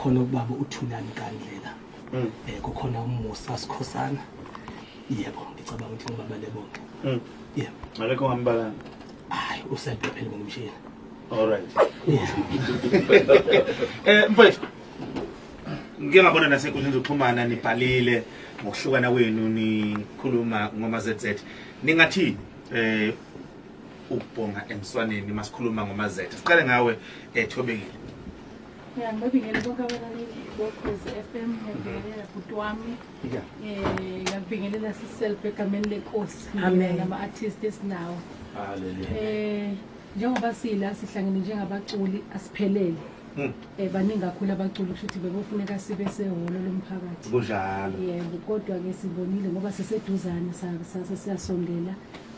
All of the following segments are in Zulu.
Kukhona ubaba uThulani kaNdlela. Kukhona uMusa Sikhosana. Yebo, ngicabanga ukuthi ngibabale bonke. Yebo. Akekho ngambalanga. Hayi, uSelpe phela ngimshiyile. All right. Mfowethu, ngike ngabona nasenkundleni zokuxhumana nibhalile ngokuhlukana kwenu, nikhuluma ngoma ZZ. Ningathini ukubhonga emswaneni masikhuluma ngoma Z? Siqale ngawe, Thobekile. Ya, ngibabingelela bonke abalaleli boKhozi FM, ngiyabingelela bhuti wami. Ngiyakubingelela siself egameni lenkosi. Amen. Nama-artist esinawo. Hallelujah. Njengoba sila sihlangene njengabaculi, asiphelele. Baningi kakhulu abaculi, kusho ukuthi bekufuneka sibe sehholo lomphakathi. Kunjalo. Yebo, kodwa ke sibonile ngoba siseduzane, sase siyasondela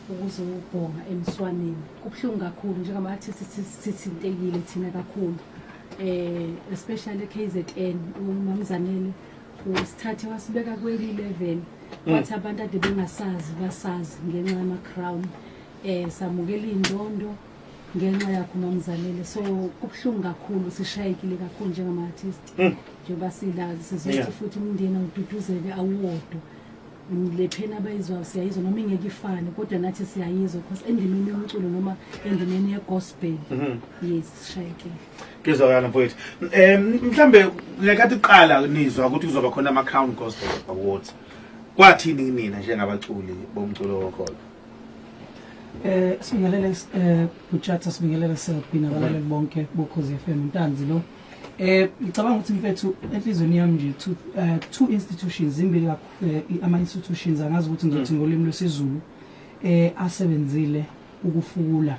ukuzobhonga emswaneni. Kubuhlungu kakhulu njengama-artist, sithintekile thina kakhulu. Especially KZN, uMamzanele usithathe wasibeka kweli level. Kwathi abantu ade bengasazi basazi ngenxa yama crown. Samukela indondo ngenxa yakho, Mamzanele, so kubuhlungu kakhulu, sishayekile kakhulu njengama-artist njengoba sila sizothi futhi umndeni awududuzeke, awuwodwa. Le pain abayizwayo siyayizwa, noma ingeke ifane, kodwa nathi siyayizwa because endimeni yomculo noma endimeni ye-gospel, yes, sishayekile. Kuzwakala, mfowethu. Mhlambe ngekhathi kuqala nizwa ukuthi kuzoba khona ama Crown Gospel Awards. Kwathini kunina njengabaculi bomculo wokholo? Sibingelele Butchatha, sibingelele Selby nabalaleli bonke boKhozi FM. Ntanzi lo. Ngicabanga ukuthi, mfethu, enhlizweni yami nje two institutions zimbili ama institutions, angazi ukuthi ngizothi ngolimi lwesiZulu, asebenzile ukufukula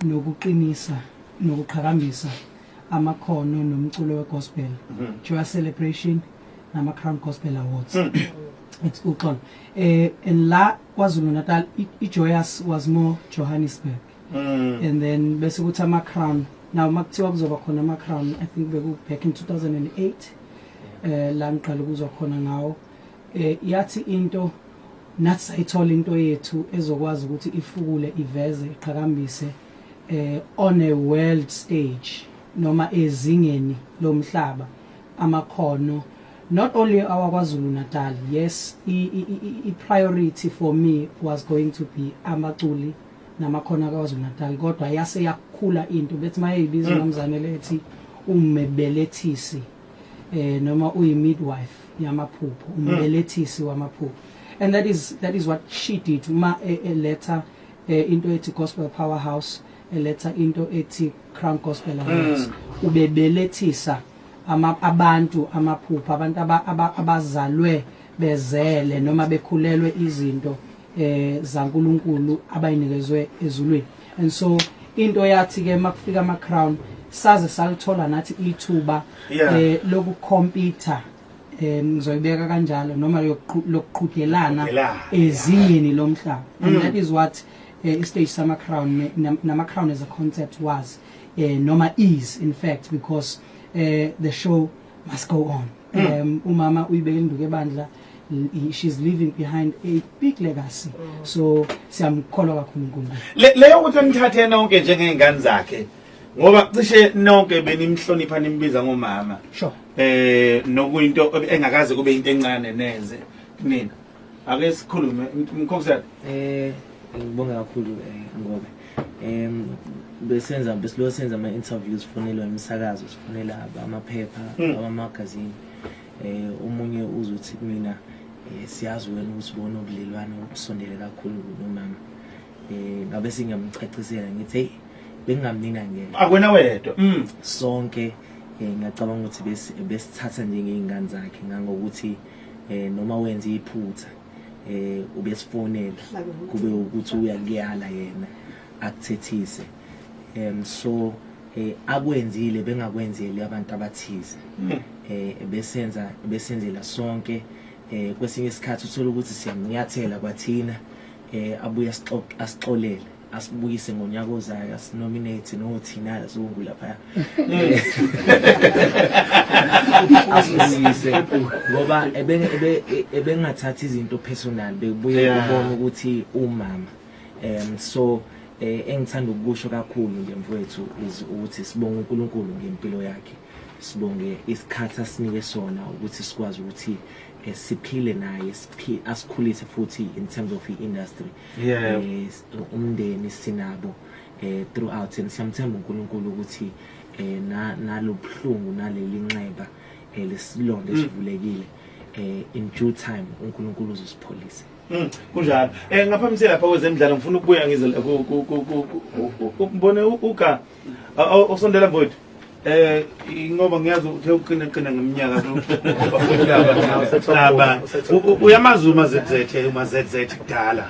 nokuqinisa nokuqhakambisa amakhono nomculo wegospel, Joyous Celebration nama Crown Gospel Awards. It's uxolo, and la KwaZulu Natal, i-Joyous was more Johannesburg and then bese kuthi ama Crown, now makuthiwa kuzoba khona ama Crown, I think beku back in 2008 la ngiqala ukuzwa khona ngawo. Yathi into nathi sayithola into yethu ezokwazi ukuthi ifukule, iveze, iqhakambise on a world stage noma ezingeni lomhlaba amakhono, not only awakwaZulu Natal. Yes, i priority for me was going to be amaculi namakhono akwaZulu Natal, kodwa yase yakhula into bethi mayeyibiza uMamzanele ethi umbelethisi noma uyi midwife yamaphupho, umbelethisi wamaphupho, and that is what she did uma eletha into ethi Gospel Powerhouse, eletha into ethi Crown Gospel Awards. Ubebelethisa ama abantu amaphupho, abantu abazalwe bezele noma bekhulelwe izinto zaNkuluNkulu abayinikezwe ezulwini. And so into yathi ke makufika ama crown, saze salithola nathi ithuba lokucompete, ngizoyibeka kanjalo, noma lokuqhudelana Qhudelana, ezingeni lomhlaba, and that is what istage sama crown nama crown as a concept was, noma is in fact, because the show must go on. Umama uyibeke induku ebandla, she's leaving behind a big legacy, so siyamkholwa kakhulu uNkulunkulu. Leyo ukuthi nithathe nonke njengezingane zakhe, ngoba cishe nonke benimhlonipha, nimbiza ngomama. Sure. Nokuyinto engakaze kube into encane neze kunina. Ake sikhulume, Mkhosana. Ngibonga kakhulu, Ngobe. Besenza, besilo senza ama interviews, sifonelwa imisakazo, sifonela amaphepha, ama magazine. Omunye uzothi kumina, siyazi wena ukuthi bona ubudlelwano obusondele kakhulu nomama. Ngabe singiyamcacisela ngithi, hey, bengingamnika ngeke. Akwena wedwa. Sonke ngiyacabanga ukuthi besithatha njengey'ngane zakhe, ngangokuthi noma wenza iphutha, ubesifonela, kube ukuthi uyakuyala yena, akuthethise. So akwenzile bengakwenzeli abantu abathize, besenza besenzela sonke. Kwesinye isikhathi uthola ukuthi siyamnyathela kwathina, abuye asixolele, asibuyise ngonyaka ozayo, asinominate nothina Zungu lapha, asibuyise, ngoba ebengathathi izinto personal, bekubuye ubone ukuthi umama. So engithanda ukusho kakhulu nje, mfowethu, is ukuthi sibonga uNkulunkulu ngempilo yakhe. Sibonge isikhathi asinike sona ukuthi sikwazi ukuthi siphile naye, asikhulise futhi in terms of i-industry. Umndeni sinabo throughout, and siyamthemba uNkulunkulu ukuthi na nalobuhlungu naleli nxeba lesilonda esivulekile, in due time uNkulunkulu uzosipholisa. Kunjalo. Ngaphambi lapha kwezemidlalo, ngifuna ukubuya ngize ukubone uga osondela, mfowethu. Ngoba ngiyazi uthe uqina qina ngeminyaka aba. Uyamazi uma ZZ, uma ZZ kudala.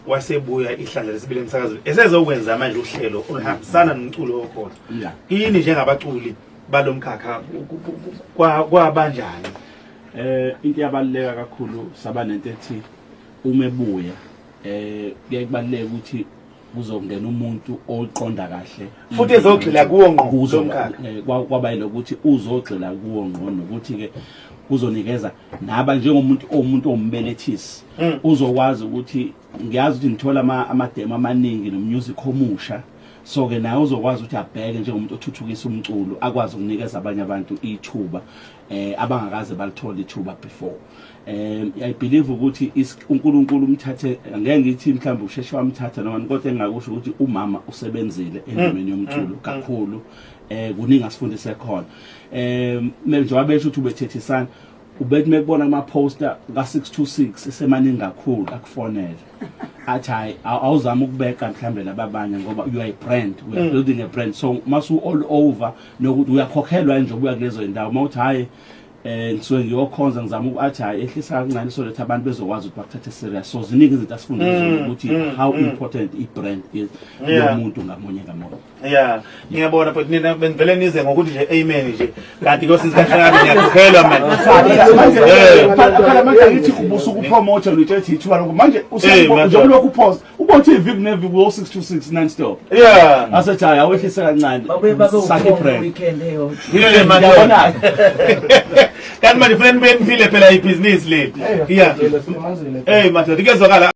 Wasebuya ihlandla lesibili emsakazweni. Esezokwenza manje uhlelo oluhambisana nomculo okhona. Yini njengabaculi balomkhakha kwabanjani? Into yabaluleka kakhulu, saba nento ethi uma ebuya kuyaye kubaluleka ukuthi kuzongena umuntu oqonda kahle futhi ezogxila kuwo ngqo lomkhakha. Kwaba yilokuthi uzogxila kuwo ngqo, nokuthi ke kuzonikeza naba njengomuntu omuntu ombelethisi uzokwazi ukuthi ngiyazi ukuthi ngithola ama-demo amaningi no-music omusha, so ke naye uzokwazi ukuthi abheke njengomuntu othuthukisa umculo, akwazi ukunikeza abanye abantu ithuba abangakaze balithola ithuba before. I believe ukuthi uNkulunkulu umthathe, ngeke ngithi mhlawumbe usheshe wamthatha noma, kodwa engakusho ukuthi umama usebenzile endimeni yomculo kakhulu. Kuningi asifundise khona. Njengoba besho ukuthi ubethethisana, ubethi mekubona kuma poster ka 626 esemaningi kakhulu, akufonele athi, hayi, awuzama ukubeka mhlambe laba abanye, ngoba you are a brand, we are building a brand, so masu all over nokuthi uyakhokhelwa nje ubuya kulezo indawo. Mawuthi, hayi, ngisuke ngiyokhonza, ngizama ukuthi hayi, ehlisa kancane so that abantu bezokwazi ukuthi bakuthathe serious. So ziningi izinto asifunde zona ukuthi how important i-brand is yomuntu ngamunye ngamunye. Yeah, ngiyabona futhi nina benivele nize ngokuthi nje amen nje. Kanti kosisi kahlangana niyakhokhelwa manje. Phela manje angithi ubusuku promote nitshela ithuba lokho manje njengoba lokhu post ubothi iviki neviki wo 6 to 6 non stop. Asethi hayi, awehlise kancane. Babuye babe Sakhe u-four brand. Weekend eyodwa. Yile manje. Yabona. Kanti manje kufanele nibe niphile phela ibhizinisi leli. Yeah. Hey madoda, kuyezwakala.